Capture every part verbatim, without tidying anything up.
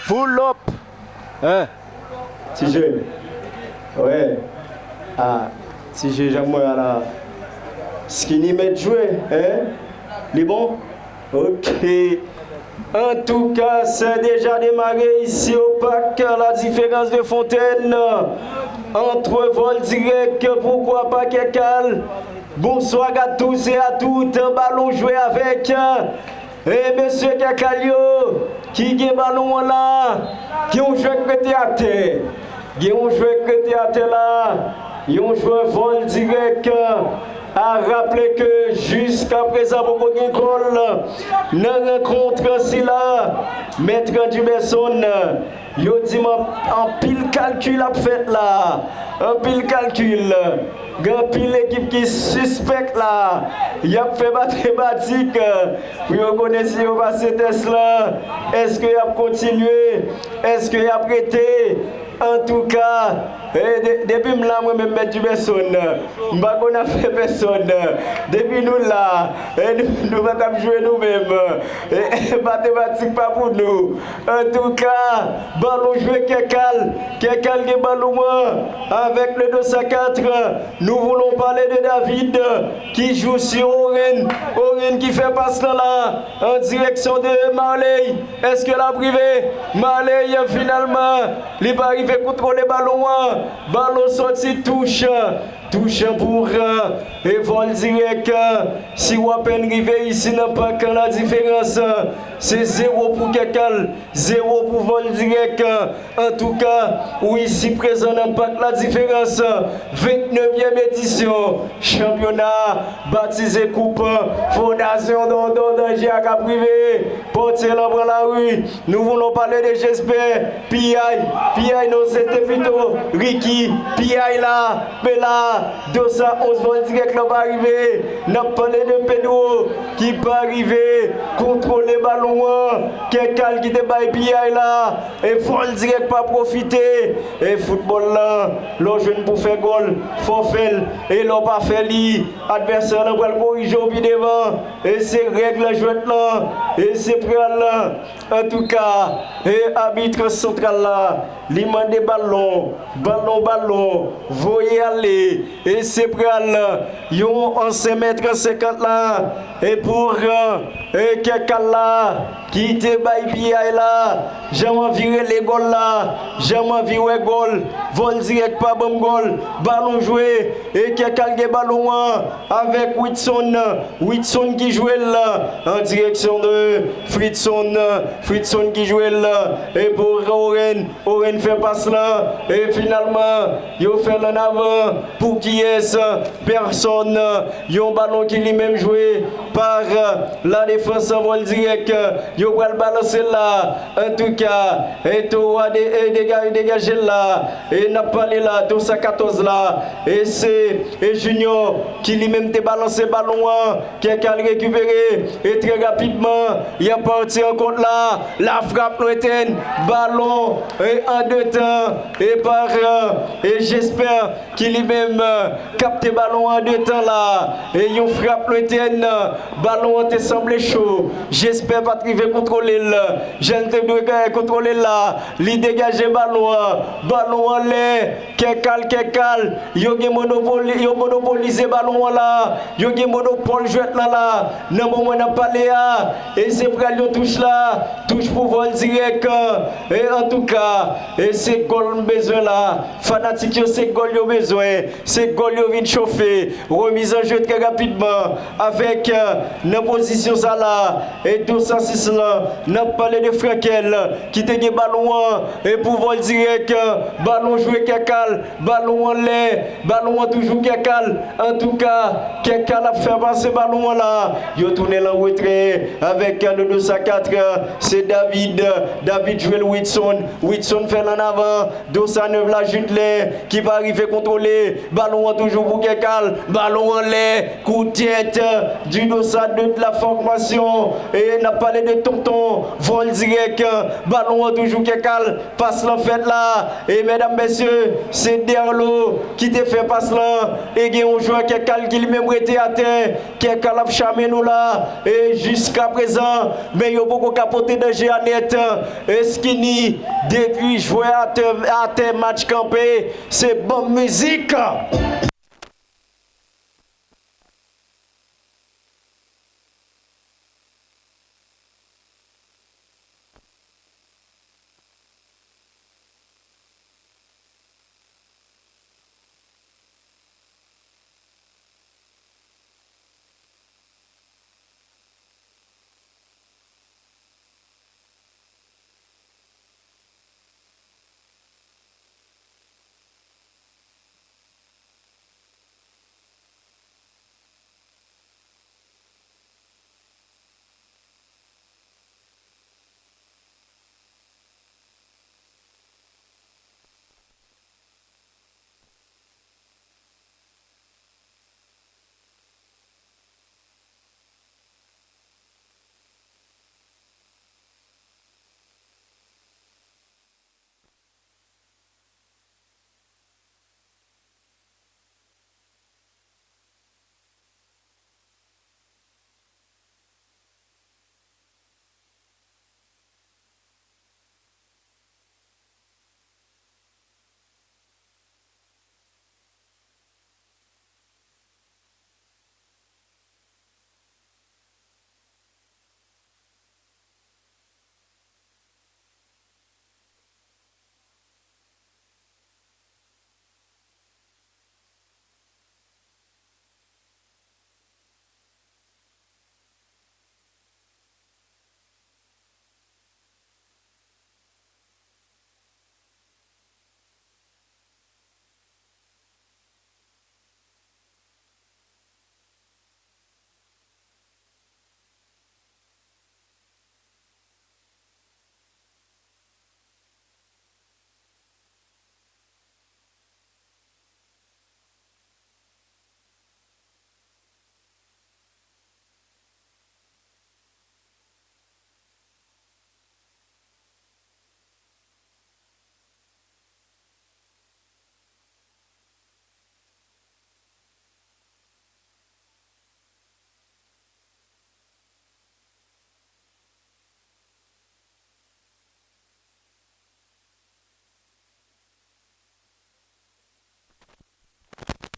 Pull up. Hein? Ti je. Wè. Ah, ti je, jan mwen a la. Skinny mèt jwe, hein? Li bon? Ok. Antouka, se deja demare isi o pak La Différence de Fontaine, antre Vol Direct, poukwa pa Kèkal. Bonswa a tous et à toutes. Balon jwe avèk, e, mesye Kèkal yo ki gen balon an la. Gen yon jwè k rete atè. Gen yon jwè k rete atè la. Yon jwè Vol Direct. A raple ke jiskaprezan poko gen gòl nan rankont sila. Mèt Duberson, yo di m an-, anpil kalkil ap fèt la. Anpil kalkil. Gen anpil ekip ki sispèk la. Y ap fè matematik pou yo konnen si yo pase tès lan. Èske y ap kontinye? Èske y ap rete? Antouka, e, de-, depi m la, mwen menm, Mèt Duberson, m pa konn afè pèsòn. Depi nou la, e, nou, nou pa t ap jwe nou menm. E, e, matematik pa pou nou. Antouka, balon jwe Kèkal. Kèkal gen balon an avèk le dos à quatre. Nous voulons parler de David qui joue sur Oren. Oren ki fè pas lan la en direction de Marley. Èske l ap rive? Marley, finalman, li pa rive kontwole balon an. Balon soti touch. Touch pou, e, Vol Direct. Si w apèn rive isi nan pak La Différence, se zewo pou Kèkal, zewo pou Vol Direct. Antouka, ou isi prezan nan pak La Différence, vennnevyèm edisyon chanpyona batize koup Fondasyon Dondon Danje a k ap rive. Pòtye lan pran lari. Nous voulons parler de Jesper. P I, P I non, se te pito Ricky. P I la, men la, dos à onze Vol Direct lan pa rive. N ap pale de Pedro ki pa rive kontwole balon an. Kèkal ki te bay P I la. E Vol Direct pa pwofite. E foutbòl lan, lè w jwenn pou fè gòl, fò w fè l. E lè w pa fè li, advèsè lan pral korije w pi devan. E se règ lan jwèt lan. E se pral lan. Antouka, e abit santral la, li mande balon, balon, balon, voye ale. E se pral yon ansyen mèt senkant la. E pou, e Kèkal la, ki te bay P I la, jan m anvi rele gòl la, jan m anvi wè gòl, Vol Direct pa ban m gòl, balon jwe, e Kèkal gen balon an avèk Whitson, Whitson ki jwe l an direksyon de Fritson, Fritson ki jwe l, e pou Oren, Oren fè pas lan, e finalman, yo fè l ann avan, pou kiyès? Pèsòn, yon balon ki li menm jwe pa la defans Vol Direct, yo pral balanse l la, antouka, e Towa de-, e dega-, degaje l la, e n ap pale la, dos à quatorze la, e se, e Junior ki li menm te balanse balon an, Kèkal rekipere, e trè rapidman, y ap pati an kont la, la frap lwentèn, balon, e an de tan, e pa, e Jesper, ki li menm, e, kapte balon an de tan la, e yon frap lwentèn, balon an te sanble cho, Jesper pa t rive kontwole l, jan l te dwe gen kontwole l la, li degaje balon an, balon anlè, Kèkal, Kèkal, yo gen monopoli, yo monopolize balon an la, yo gen monopòl jwèt lan la, nan moman n ap pale a, e se pral yon touch la, touch pou Vol Direct, e antouka, e se gòl m bezwen la, fanatik yo se gòl yo bezwen, se gòl yo vin chofe, remiz an je trè rapidman, avèk, e, nan pozisyon sa la, e dos à six lan, n ap pale de Frankel, ki te gen balon an, e pou Vol Direct, balon jwe Kèkal, balon anlè, balon an toujou Kèkal, antouka, Kèkal ap fè pase balon an la, yo tounen l an retrè, avèk le dos à quatre, se David, David jwe l Whitson, Whitson fè l ann avan, dos à neuf la, Judelin, ki pa rive kontwole, balon an toujou pou Kèkal, balon anlè, kout tèt, du dos à deux de la formation, e n ap pale de Tonton, Vol Direct, balon an toujou Kèkal, pas lan fèt la, e medam, mesye, se Derlo ki te fè pas lan, e gen yon jwè Kèkal ki li menm rete atè, Kèkal ap chame nou la, e E jiskaprezan, men yo poko ka pote danje a nèt. Skinny, depi jwè atè, atè, match kanpe, se bon mizik.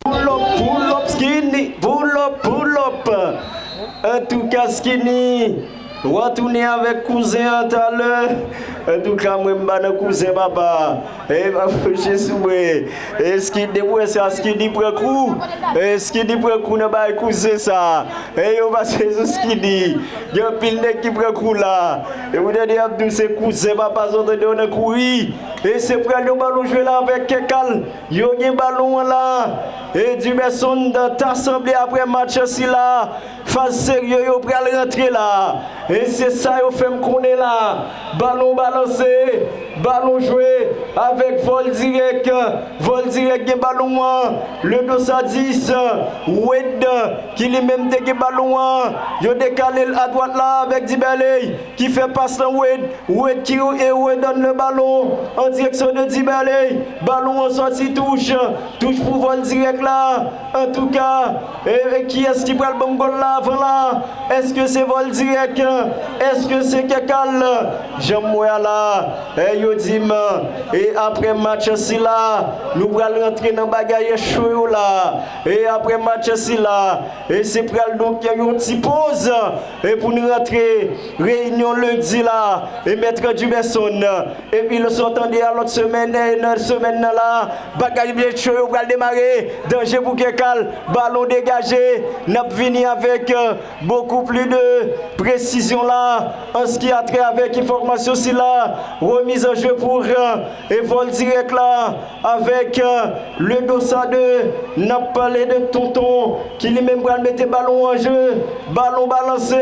Pull up, pull up, Skinny, pull up, pull up. Antouka, Skinny, w a tounen avèk kouzen an talè. Antouka, mwen, m pa nan kouzen, papa. E pa pwoche sou mwen. E Skinny, depi w wè sa, Skinny pran kou. E Skinny pran kou nan bay kouzen sa. E yo pase sou Skinny. Gen anpil nèg ki pran kou la. E ou tande y ap di w se kouzen papa zòt tande w nan kouri. E se pral yon balon jwe la avèk Kèkal. Yo gen balon an la. E Duberson ta sanble apre match sila. Faz serye yo pral rantre la. E se sa yo fè m konnen la. Balon balanse. Balon jwe avèk Vòl Dirèk. Vòl Dirèk gen balon an. Le Dosa dis. Wade ki li menm te gen balon an. Yo dekale l adwat la avèk Dibèley ki fè pas lan Wade. Wade ki e redonne le ballon en direction de Dibèley. Balon an sòti touch. Touch pou Vòl Dirèk la. Antouka, e, e kiyès ki pral ban m gòl la avan la? Èske se Vòl Dirèk? Èske se Kèkal? Jan m wè a la, e, yo di m, e, apre match sila, nou pral rantre nan bagay cho yo la. E apre match sila, e se pral donk yon ti poz, e pou n rantre reyinyon lendi la, e Mèt Duberson, epi lè sa w tande a lòt semèn, e nan semèn nan la, bagay byen cho yo pral demare, danje pou Kèkal, balon degaje, n ap vini avèk, e, beaucoup plus de précision la, an ce qui a trait avec information sila, remise en jeu pour, e, e Vòl Dirèk la, avèk, e, le Dosa de, n ap pale de Tonton, ki li menm pral mete balon an je, balon balanse,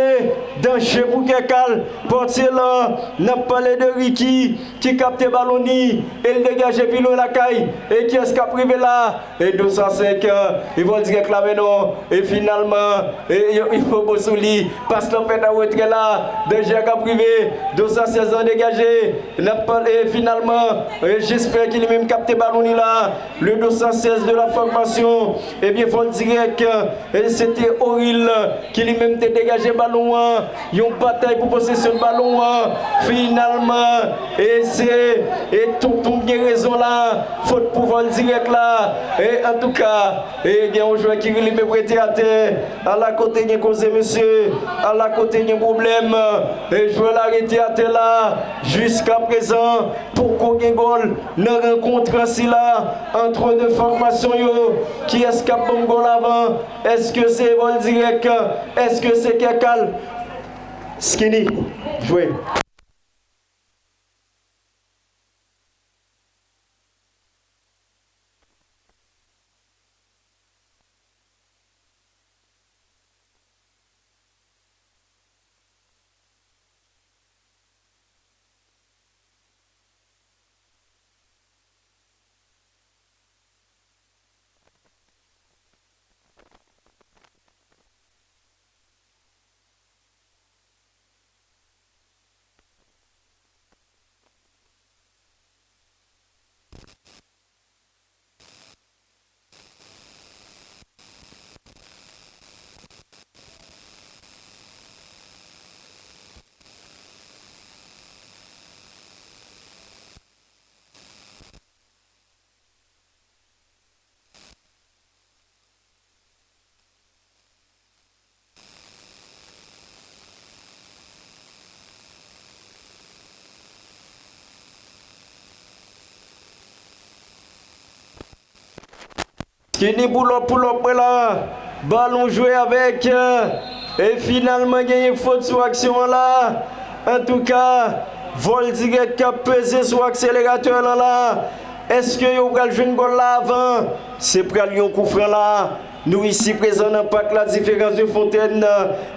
danje pou Kèkal, pòtye lan, n ap pale de Ricky, ki kapte balon ni, e l degaje pi lwen lakay, e kiyès k ap rive la? E Dosa senk, e Vòl Dirèk la men non, e finalman, e yo, yo bon sou li, pas lan fèt an retrè la, danje k ap rive, Dosa sèz lan degaje, n ap pale E finalman, e, Jesper ki li menm kapte balon li la, le deux cent seize de la formation, ebyen, vòl dirèk, e, se te Oril ki li menm te degaje balon an, yon batay pou posesyon balon an, finalman, e se, e Tonton gen rezon la, fot pou vòl dirèk la, e antouka, e gen yon jwè ki li menm rete atè, ala kote gen koze mesye, ala kote gen pwoblèm, e jwè la rete atè la, jiska prezan, poko gen gòl nan rankont sila ant de fòmasyon yo. Kiyès k ap ban m gòl avan? Èske se vòl dirèk? Èske se kèkal? Skinny, jwe. Kini pulòp pulòp mwen la. Balon jwe avèk, e finalman genyen fot sou aksyon an la. Antouka, vòl dirèk k ap peze sou akseleratè lan la. Èske yo pral jwenn gòl la avan? Se pral yon koufran la. Nou isi prezan nan Pak La Différence de Fontaine,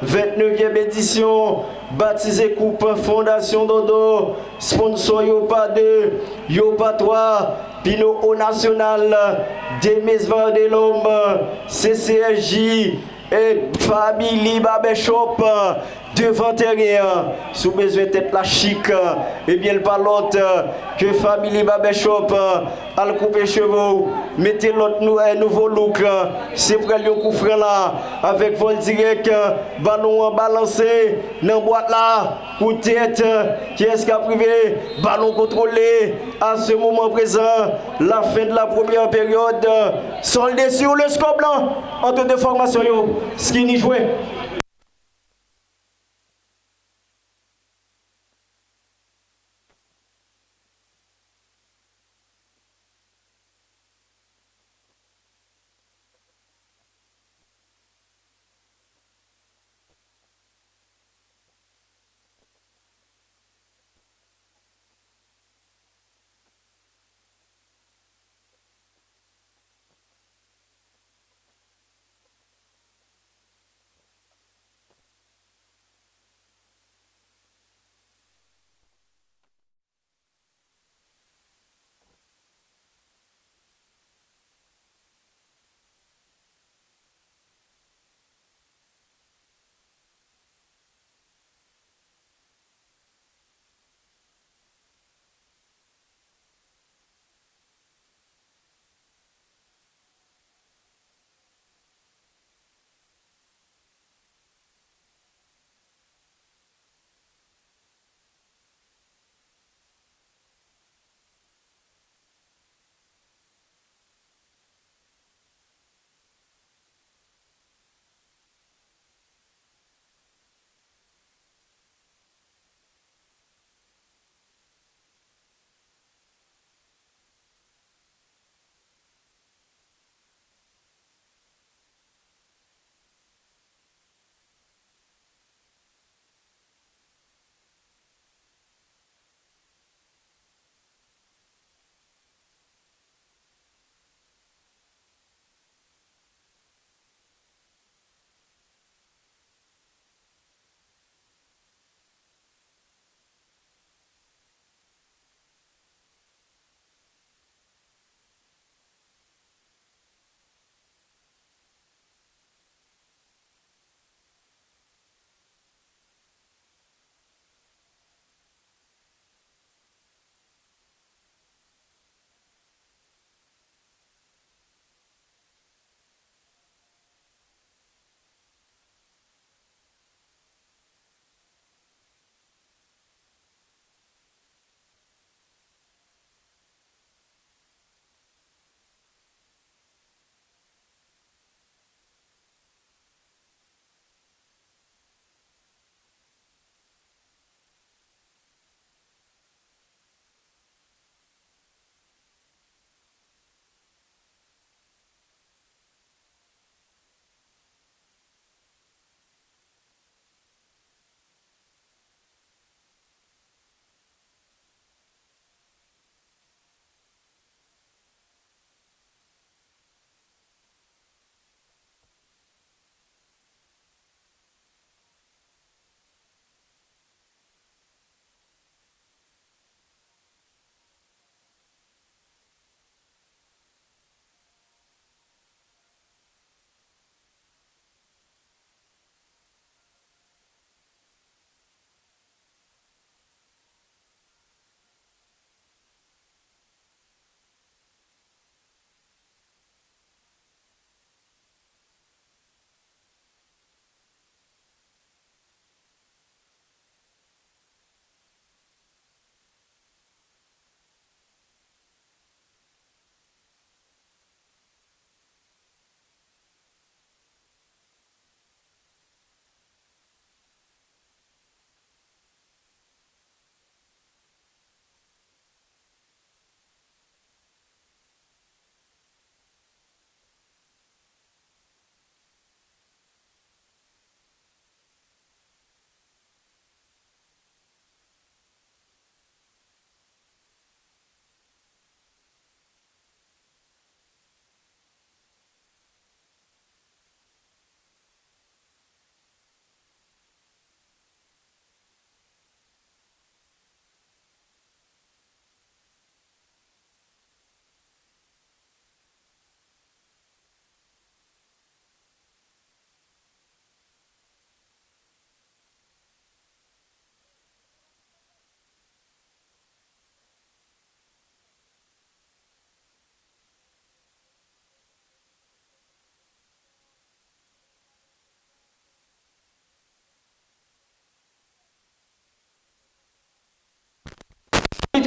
vennnevyèm edisyon, batize koup Fondasyon Dodo, sponsò yo pa de, yo pa twa, Pino O Nasyonal, Demes Vardelhomme, C C S J, e Family Barbershop, devan tèren an. Si w bezwen tèt la chik, ebyen, l pa lòt ke Family Barbershop. Al koupe cheve w, mete lòt nou, e, nouvo look. Se pral yon koufran la, avèk vòl dirèk, balon an balanse nan bwat la. Poutèt, kiyès k ap rive? Balon kontwole. A se moman prezan, la fen de la premyè peryòd. Solde sur le skò blan ant de fòmasyon yo. Skinny jwe.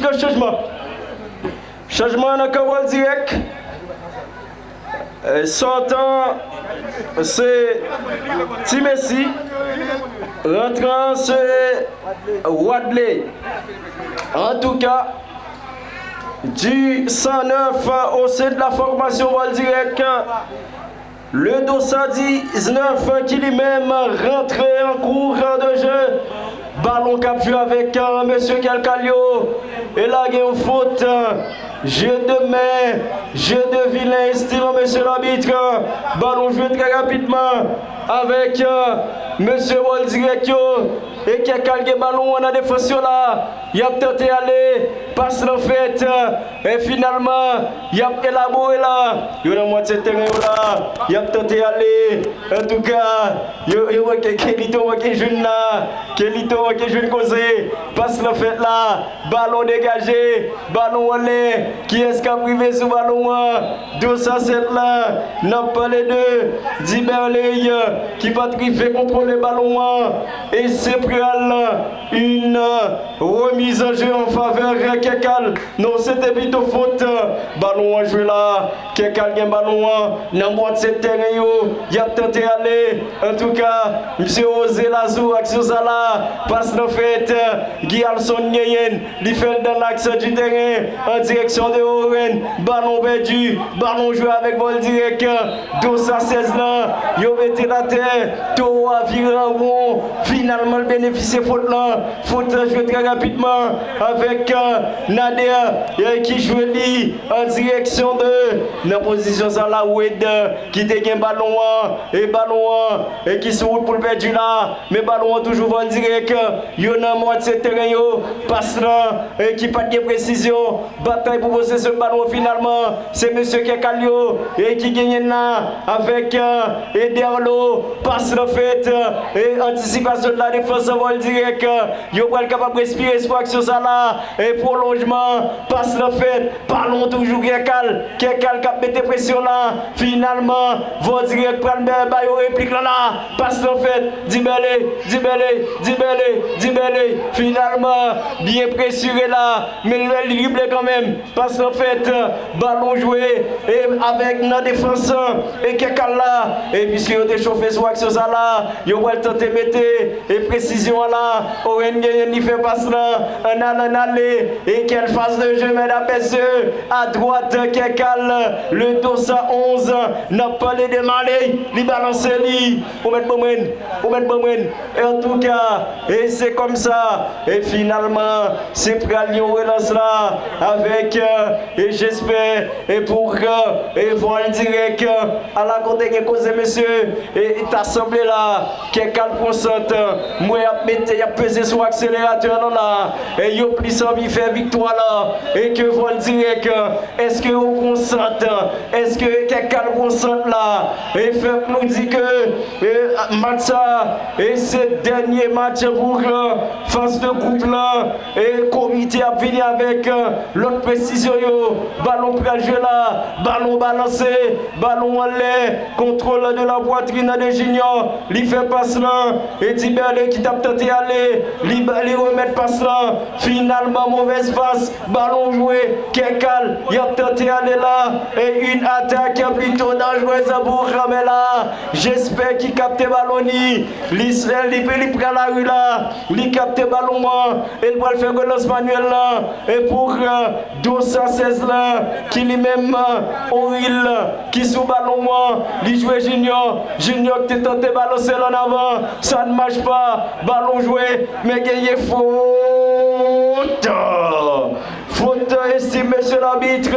Ke chanjman. Chanjman nan kan Vòldirèk. Eh, sòtan se Ti Mesi. Rantran se Wadley. Antouka, du cent neuf au sein de la formation Vòldirèk, le Dosa diznèf ki li menm rantre an kou de jeu. Balon k ap jwe avèk, euh, mesye Kèlkal yo. E la gen yon fot, euh, jeu de men, jeu de vilain estil, mesye labit. Balon jwe trè rapidman avèk, euh, mesye Vòldirèk yo. E Kèkal gen balon an nan defans yo la. Y ap tante ale. Pas lan fèt. E finalman, y ap elabore la. Yo nan mwatye teren yo la. Y ap tante ale. Antouka, yo, yo manke, Kelito manke jwenn la. Kelito manke jwenn koze. Pas lan fèt la. Balon degaje. Balon anlè. Kiyès k ap rive sou balon an? Dosa sèt la. N ap pale de Diberley ki pa t rive kontwole balon an. E se pral une remise en jeu en faveur Kèkal. Non, se te pito fot. Balon an jwe la. Kèkal gen balon an nan mwatye teren yo. Y ap tante ale. Antouka, misye Jose Lazou, aksyon sa la. Pas lan fèt. Guy Alson genyen l. Li fè l dans l'axe du terrain, en direction de Oren. Balon pèdi. Balon jwe avèk Vòldirèk. Dosa sèz lan. Yo mete l atè. Towo a vire an won. Finalman, l benefisye fot lan. Fot lan jwe trè rapidman avèk, euh, Nader, euh, ki jwe li an direksyon de, nan pozisyon sa la, Wade, euh, ki te gen balon an, e balon an, e ki sou wout pou l pèdi la, men balon an toujou Vòldirèk, euh, yo nan mwatye teren yo, pas lan, e ki pa t gen presizyon, batay pou posesyon balon an finalman, se mesye Kèkal yo, e ki genyen la, avèk, euh, Ederlo, pas lan fèt, euh, e antisipasyon de la defans Vòldirèk, euh, Yo pral kapab respire sou aksyon sa la. E pwolonjman, pas lan fèt. Balon toujou Kèkal. Kèkal k ap mete presyon la. Finalman, Vòldirèk pral ba yo replik lan la. Pas lan fèt. Dibèle, Dibèle, Dibèle, Dibèle. Finalman, byen presire la. Men l drible kanmenm. Pas lan fèt, balon jwe, e avèk nan defans, e Kèkal la, e piske yo te chofe sou aksyon sa la, yo pral tante mete, e presizyon an la, Oren genyen li fè pas lan, ann ale, ann ale, e kèl faz de jeu, medam, mesye, a dwat, Kèkal, le Dosa onz, n ap pale de Marley, li balanse li, ou mèt ban mwen, ou mèt ban mwen, antouka, e se kòmsa, e finalman, se pral yon relans la avèk, euh, e jespè, e pou, euh, e Vòldirèk, euh, ala kote gen koze, mesye, e, e ta sanble la, Kèkal pran sant, mwen y ap mete, y ap peze sou akseleratè lan la, e yo plis anvi fè viktwa la, e ke Vòldirèk, èske yo pran sant, èske Kèkal pran sant la, e fòk nou di ke E match sa, e se dènye match pou, euh, faz de gwoup lan. E komite ap vini avèk, euh, lòt presizyon yo. Balon pral jwe la. Balon balanse. Balon anlè. Kontwòl de la pwatrin de Junior. Li fè pas lan. E Dibèle ki t ap tante ale. Li, li remèt pas lan. Finalman, movèz pas. Balon jwe, Kèkal, y ap tante ale la. E yon atak plito danjrez pou Kamela. Jespè ki kapte balon ni. Li, li, li pran lari la. Li kapte balon an. E l pral fè relans manyèl la. E pou, euh, Dosa sèz la. Ki li menm, euh, Oril, ki sou balon an. Li jwe Junior. Junior ki te tante balanse l ann avan. Ça ne marche pas. Balon jwe. Men genyen fot. Fot, estim, mesye labit.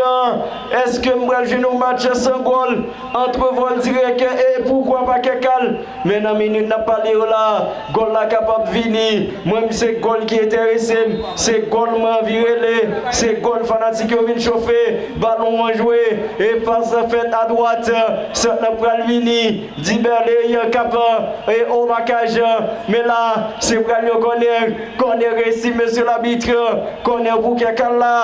Èske m pral jwenn yon match san gòl ant Vòldirèk e poukwa pa Kèkal? Men nan minit n ap pale yo la, gòl la kapab vini. Mwen, m se gòl ki enterese m. Se gòl mwen anvi rele. Se gòl fanatik yo vin chofe. Balon an jwe. E pas fèt adwat. Sant lan pral vini. Dibèle k ap, e o makaj, men la, se pral yon kònè. Kònè resi, mesye labit. Kònè pou Kèkal la.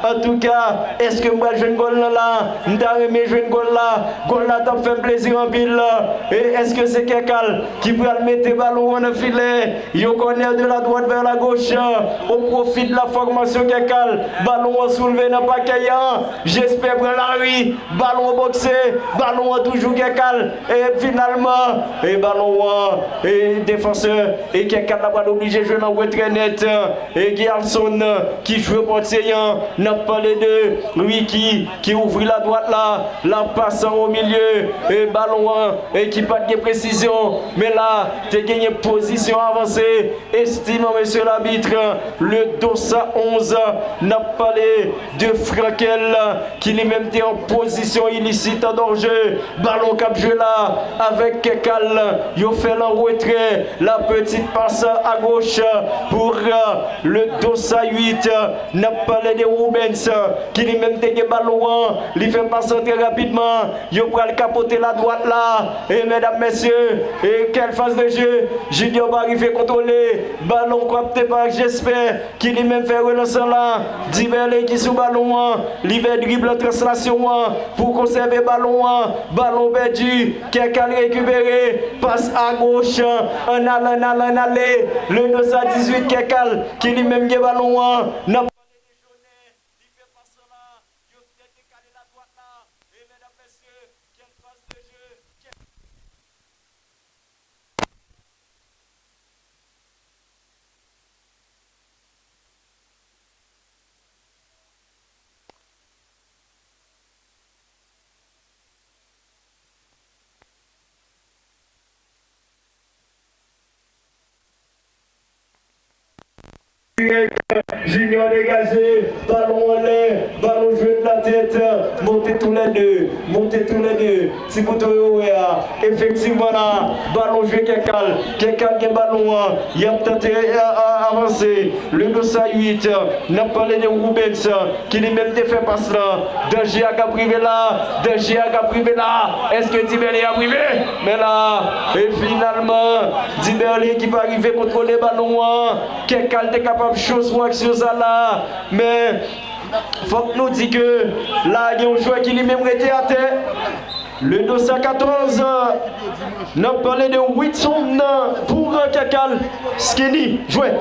Antouka, èske m pral jwenn gòl lan la? M ta renmen jwenn gòl la. Gòl la t ap fè m plezi anpil. E èske se Kèkal ki pral mete balon an nan filè? Yon kònè de la dwat vè la goch. O pwofi de la fòmasyon Kèkal. Balon an soulve nan pakèy an. Jespè pran lari. Balon an bòkse. Balon an toujou Kèkal. E finalman, e balon an, e defansè, e Kèkal la pral oblije jwe nan retrè nèt. E Gerson ki jwe pòtye an, n ap pale de Ricky ki ouvri la dwat la, la pas o milye, e balon an, e ki pa t gen presizyon, men la, te genyen pozisyon avanse, estiman mesye labit, le dos a onz, n ap pale de Frankel, ki li menm te an pozisyon ilisit an danje, balon k ap jwe la, avèk Kèkal, yo fè l an retrè, la petite passe à gauche pour, euh, le dos a uit, n ap pale de Rubens, ki li menm te gen balon an, li fè pas lan trè rapidman, yo pral kapote la dwat la, e medam, mesye, e kèl fas de je, Junior pa rive kontwole, balon kapte pa Jesper, ki li menm fè relans lan la, Diberley ki sou balon an, li fè drib lan translasyon an, pou konsève balon an, balon pèdi, Kèkal rekipere, pas a goch, ann ale, ann ale, ann ale, le dos a dizuit, Kèkal, ki li menm gen balon an, nan Li fè pas lan la, yo fè dekale la dwat la. E medam, mesye, kèl pas de je, kèl Junior degaje, balon anlè, balon jwe nan tèt, monte toulède, monte toulède, ti bouton yo wè a, efektivman la, balon jwe Kèkal, Kèkal gen balon an, y ap tante, a, a, avanse, le dos a uit, n ap pale de Rubens, ki li menm te fè pas lan, danje a k ap rive la, danje a k ap rive la, èske Diberley ap rive? Men la, e finalman, Diberley ki pa rive kontwole balon an. Kèkal te kapab cho sou aksyon sa la. Men, fòk nou di ke la, gen yon jwè ki li menm rete atè. Le dos a katòz, n ap pale de Whitson pou Kèkal. Skinny, jwè.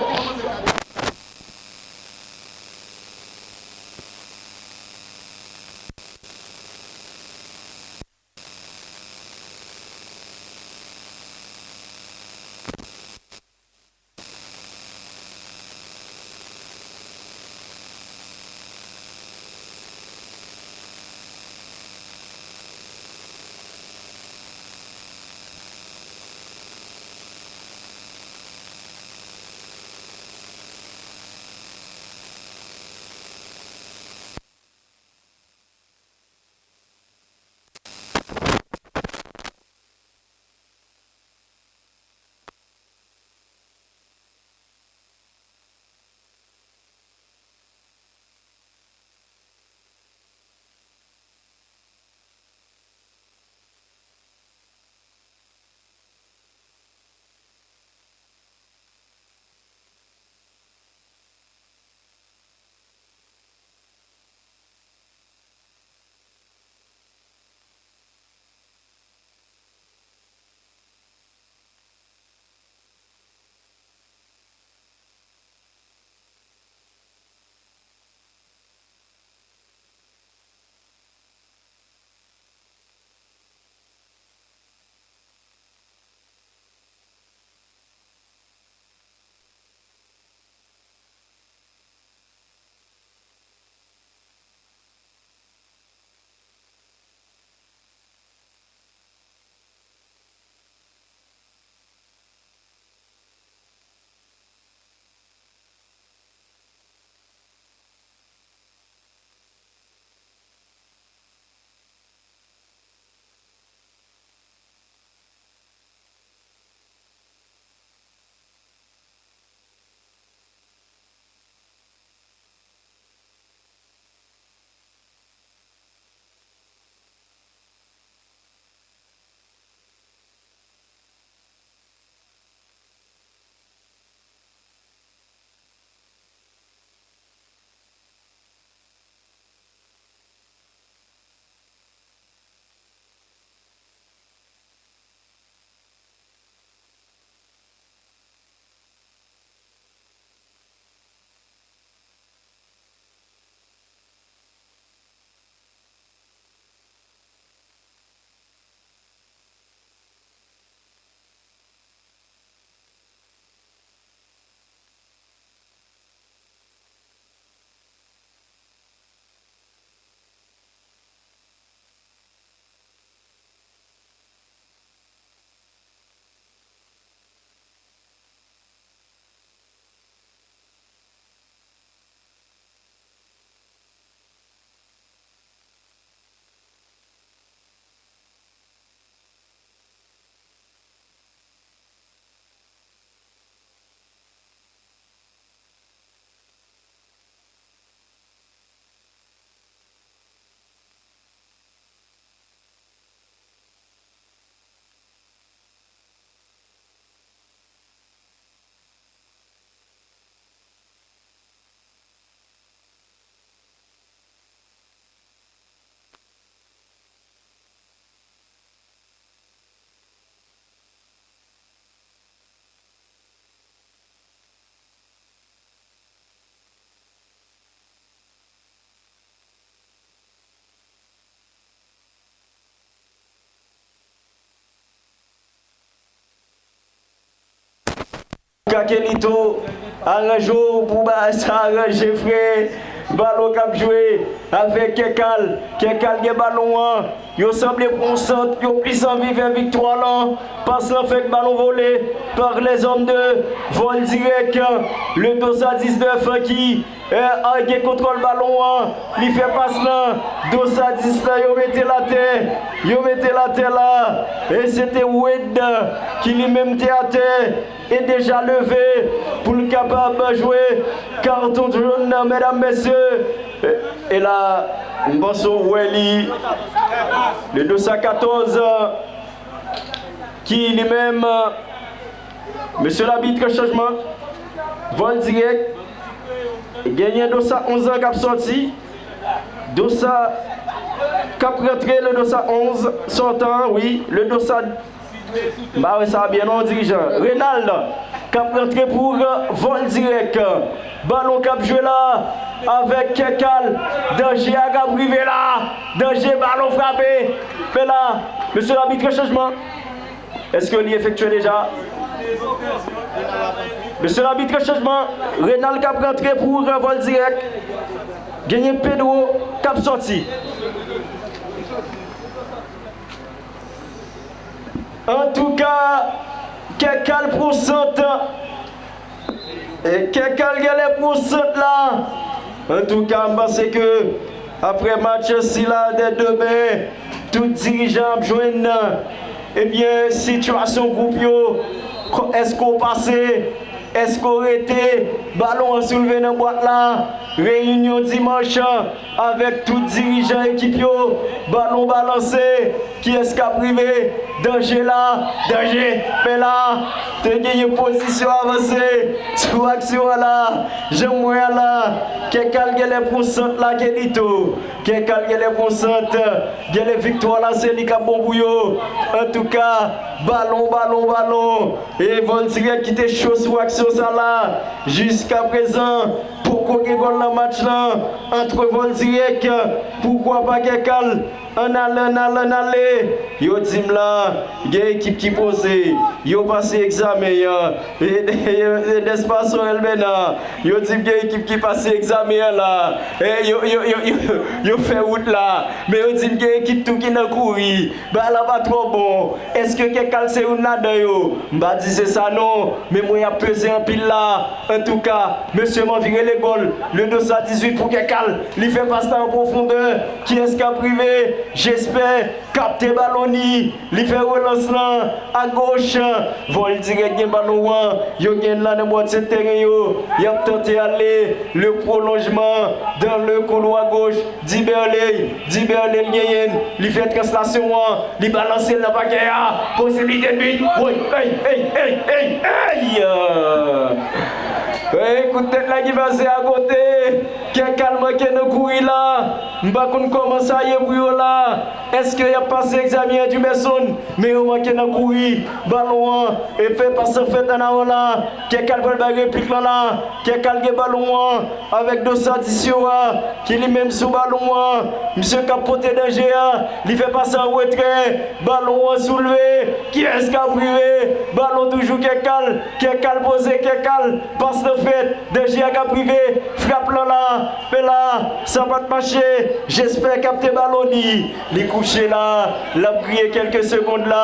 Kakelito, aranje w pou bagay sa aranje, frè. Balon k ap jwe avèk Kèkal. Kèkal gen balon an. Yo sanble pran yon sant, yo plis anvi fè viktwa lan. Pas lan fèk, balon vole par les hommes de Vol Direct. Le Dosa diznèf ki, eh, a gen kontwòl balon an. Li fè pas lan. Dosa dis lan, yo mete l atè. Yo mete l atè la. E se te Wade ki li menm te atè e deja leve pou l kapab jwe katon jòn nan, medam, mesye. E, e la, m panse w wè li, le Dosa katòz, ki li menm, mesye labit, chanjman, Vol Direct, genyen Dosa onz lan k ap sòti, Dosa k ap rantre, le Dosa onz sòtan, wi, le Dosa M pa wè sa byen non, dirijan. Renald k ap rantre pou Vol Direct. Balon k ap jwe la avèk Kèkal. Danje a k ap rive la. Danje, balon frape. Men la, mesye labit, chanjman. Èske li efektye deja? Mesye labit, chanjman. Renald k ap rantre pou Vol Direct. Genyen Pedro k ap sòti. Antouka, Kèkal pran sant. E Kèkal genlè pran sant la. Antouka, m panse ke aprè match sila dè demen, tout dirijan ap jwenn, ebyen, sitiyasyon gwoup yo. Kò-, èske w pase? Èske w rete? Balon an soulve nan bwat la. Reyinyon dimanch avèk tout dirijan ekip yo. Balon balanse. Kiyès k ap rive? Danje la. Danje. Men la, te genyen pozisyon avanse sou aksyon an la. Jan m wè a la, Kèkal genlè pran sant la, Kelito. Kèkal genlè pran sant. Genlè viktwa la, se li k ap bon pou yo. Antouka, balon, balon, balon. E Vol Direct ki te cho sou aksyon sa la. Jiskaprezan, poko gen gòl nan match lan ant Vol Direct, poukwa pa Kèkal. Ann ale, ann ale, ann ale. Yo di m la, gen ekip ki poze. Yo pase egzamen an. E, e, e, nèspa, Sorel Bèna? Yo di m gen ekip ki pase egzamen an la. E, yo, yo, yo, yo, yo fè wout la. Men yo di m gen ekip tou ki nan kouri. Bagay la pa twò bon. Èske Kèkal se youn ladan yo? M pa di se sa non, men mwen ap peze anpil la. Antouka, mesye, m anvi rele gòl. Le Dosa dizuit pou Kèkal. Li fè pas la an pwofondè. Kiyès k ap rive? Jesper kapte balon ni. Li fè relans lan agoch. Vol Direct gen balon an. Yo gen l la nan bòt sent tèren yo. Y ap tante ale. Le prolongement dans le couloir gauche. Diberley, Diberley l genyen l, li fè translasyon an, li balanse l nan pakè a, posiblite bit, woy, ey, ey, ey, ey, ey! Ey, kout tèt la ki pase akote, Kèkal manke nan kouri la, m pa konn kòman sa ye pou yo la, èske y ap pase egzamen an, Diberson? Men yo manke nan kouri. Balon an e fè pas lan fèt ann avan la. Kèkal pral bay replik lan la. Kèkal gen balon an avèk Dosa Disio a ki li menm sou balon an. Misye k ap pote danje a. Li fè pas an retrè. Balon an soulve. Kiyès k ap rive? Balon toujou Kèkal. Kèkal poze, Kèkal. Pas lan fèt. Danje a k ap rive. Frap lan la. Men la, sa pa t mache. Jesper kapte balon ni. Li kouche la. L ap griye kèlke segonn la.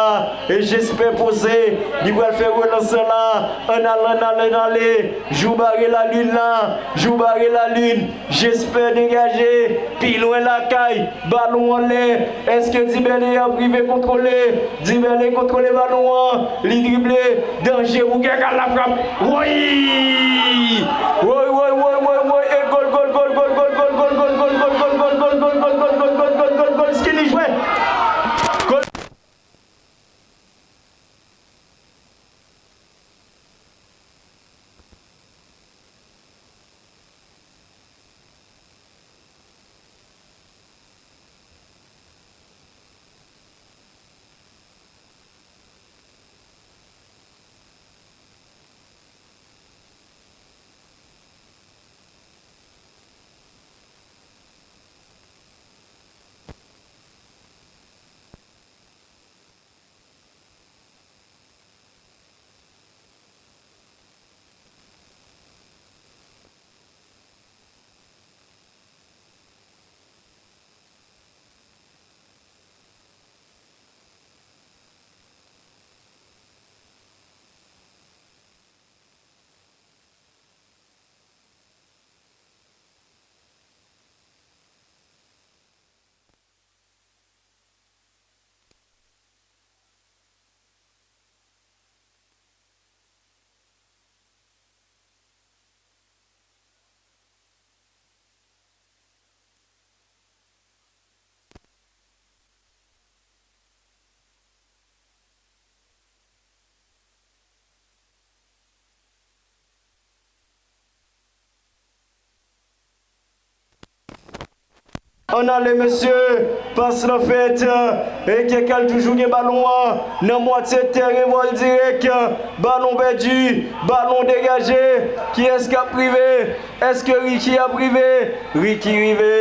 E Jesper poze. Li pral fè relans lan la. Ann ale, ann ale, ann ale. Jou bare lalin la. Jou bare lalin. Jesper degaje. Pi lwen lakay. Balon anlè. Èske Diberley ap rive kontwole? Diberley kontwole balon an. Li drible. Danje pou Kèkal, la frap. Woy! Woy, woy, woy, woy, woy. E gòl, gòl, gòl, gòl, gòl, Skinny jwè. Gòl. Ann ale, mesye. Pas lan fèt. E Kèkal toujou gen balon an nan mwatye tèren. Vòl dirèk. Balon pèdi. Balon degaje. Kiyès k ap rive? Èske Ricky ap rive? Ricky rive.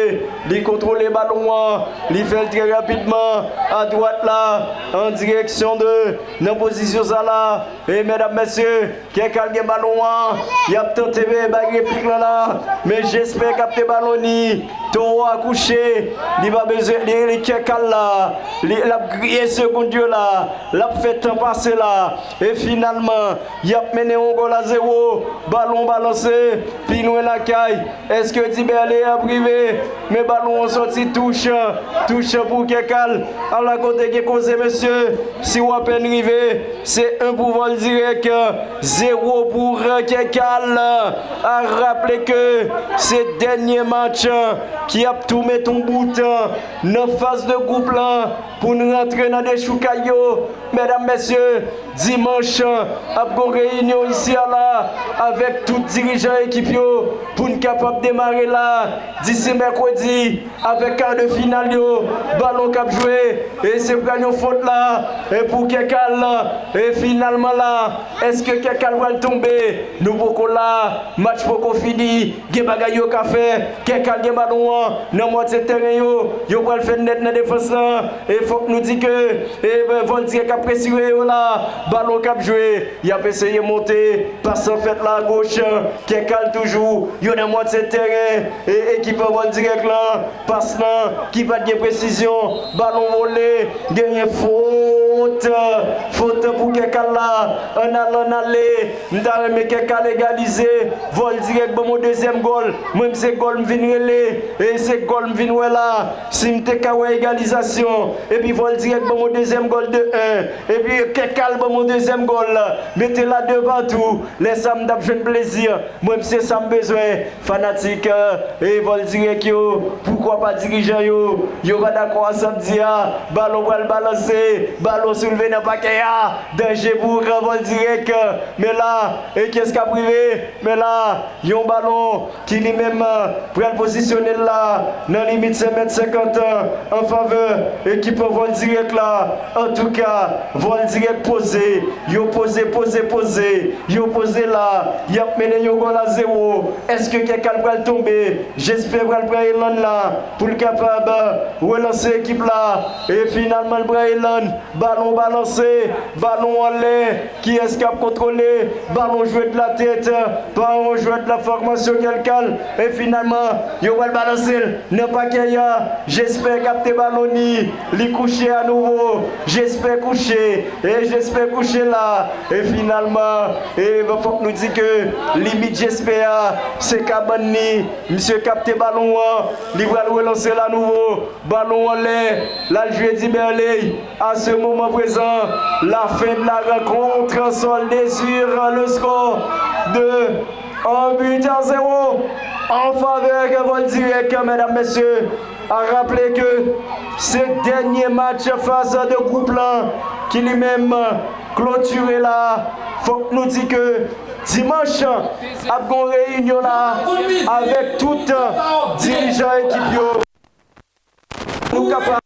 Li kontwole balon an. Li fè l trè rapidman. Adwat la. An direksyon de. Nan pozisyon sa la. E medam, mesye. Kèkal gen balon an. Y ap tante bay replik lan la. Men Jesper kapte balon ni. Towo a kouche. Li pa bezwen li, li Kèkal la. Li, l ap griye segonn yo la. L ap fè tan pase la. E finalman, y ap mennen yon gòl a zewo. Balon balanse. Pi lwen lakay. Èske Diberley ap rive? Men balon an sòti touch. Touch pou Kèkal. Ala kote gen koze, mesye. Si w apèn rive, se en pou Vòl Dirèk, zewo pou Kèkal. A raple ke se dènye match ki ap tou met yon bout nan faz de gwoup lan pou n rantre nan dechoukay yo. Medam, mesye, dimanch ap gon reyinyon isi a la avèk tout dirijan ekip yo pou n kapab demare la disi mèkredi avèk ka de final yo. Balon k ap jwe e se pral yon fot la e pou Kèkal. E finalman la, èske Kèkal pral tonbe? Nou poko la, match poko fini. Gen bagay yo ka fè. Kèkal gen balon an nan mwatye tèren yo. Yo pral fè nèt nan defans lan. E fòk nou di ke e, Vòl Dirèk ap presire yo la. Balon k ap jwe. Y ap eseye monte. Pas lan fèt la agoch. Kèkal toujou. Yo nan mwatye tèren. E ekip Vòl Dirèk lan. Pas lan ki pa t gen presizyon. Balon vole. Genyen fot. Fot pou Kèkal la. Ann ale, ann ale. M ta renmen Kèkal egalize. Vòl Dirèk ban m yon dezyèm gòl. Mwen, m se gòl m vin rele. E se gòl m vin wè la. Si m te ka wè egalizasyon. Epi Vòl Dirèk ban m yon dezyèm gòl de en. Epi Kèkal ban m yon dezyèm gòl. Mete la de patou. Lè sa, m t ap jwenn plezi. Mwen, m se sa m bezwen. Fanatik, e Vòl Dirèk yo, poukwa pa dirijan yo, yo pa dakò a sa m di a. Balon pral balanse, balon soulve nan pakè a. Danje pou Vòl Dirèk. Men la, e kiyès k ap rive? Men la, yon balon ki li menm pral pozisyone l la nan limit senk mèt senkant an favè ekip Vòl Dirèk la. Antouka, Vòl Dirèk poze, yo poze, poze, poze, yo poze la. Y ap mennen yon gòl a zewo. Èske Kèkal pral tonbe? Jesper pral pran elan la pou l kapab relanse ekip la. E finalman, l pran elan. Balon balanse, balon anlè. Kiyès k ap kontwole? Balon jwe de la tèt pa yon jwè de la fòmasyon Kèkal. E finalman, yo pral balanse l nan pakè a. Jesper kapte balon ni. Li kouche a nouvo. Jesper kouche. E Jesper kouche la. E finalman, e fòk nou di ke limit Jesper a, se kabann ni. Misye kapte balon an. Li pral relanse l a nouvo. Balon anlè. L al jwe Diberley. À ce moment présent, la fin de la rencontre soldée sur le score de un but à zéro en faveur de Vòl Dirèk, medam, mesye. A raple ke se dènye match faz de gwoup lan ki li menm klotire la. Fòk nou di ke dimanch ap gon reyinyon la avèk tout dirijan ekip yo. Nou kapab